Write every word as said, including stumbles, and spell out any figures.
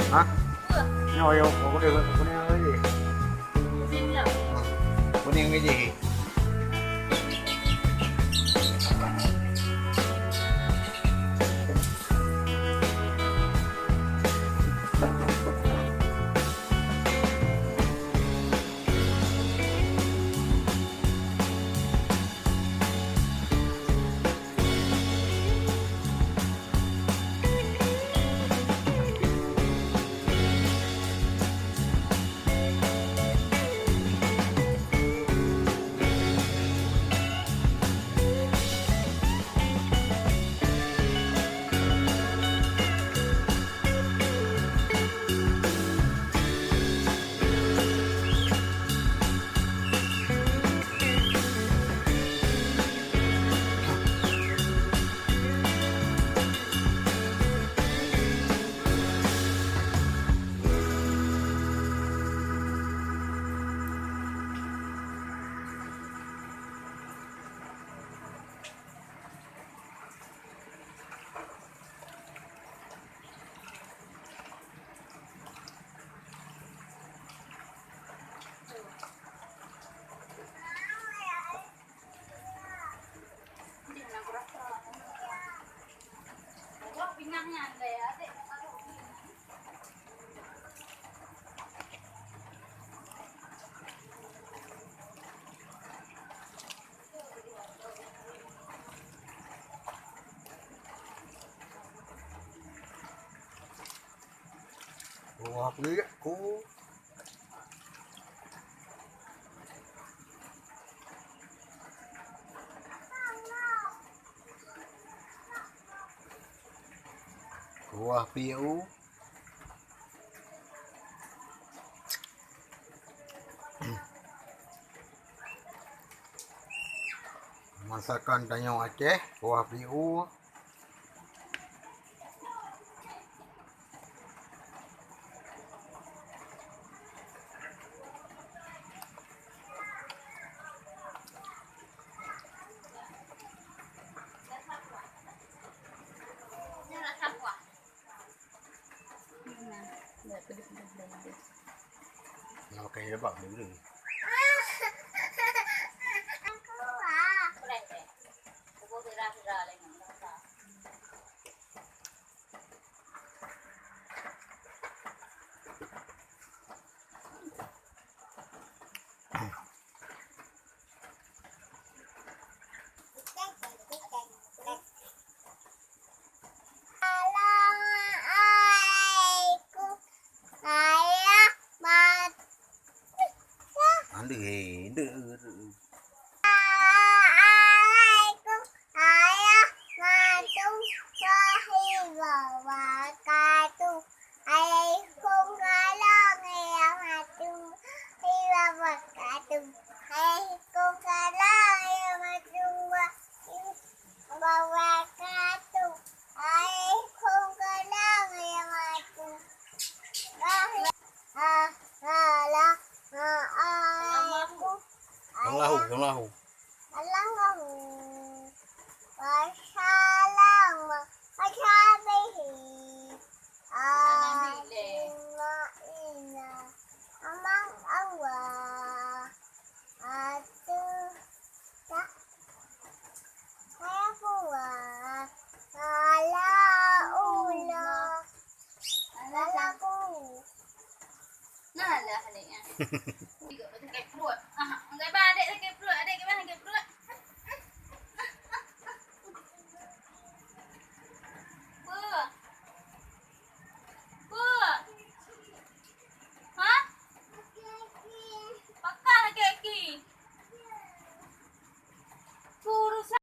Ha? Nyoe, yo, kuning, kuning lagi. Kuning lagi. Wah, peue ku. Kuah pieu. Masakan tanyoe Aceh, kuah pieu. Nah, pakai lebak dulu. Aduh, eh, dek. Assalamualaikum warahmatullahi wabarakatuh. Waalaikumsalam warahmatullahi wabarakatuh. Waalaikumsalam warahmatullahi wabarakatuh. Waalaikumsalam warahmatullahi wabarakatuh. Assalamualaikum. Yang lahu, yang lahu. Allahu. Wassalam. Washabihi. Alhamdulillah. Amang Allah. Atu. Tak. Saya buat. Ala ulo. Ala ku. Nah, lah, adiknya. Tiga, pakai perut. Ah, enggak ada, pakai perut.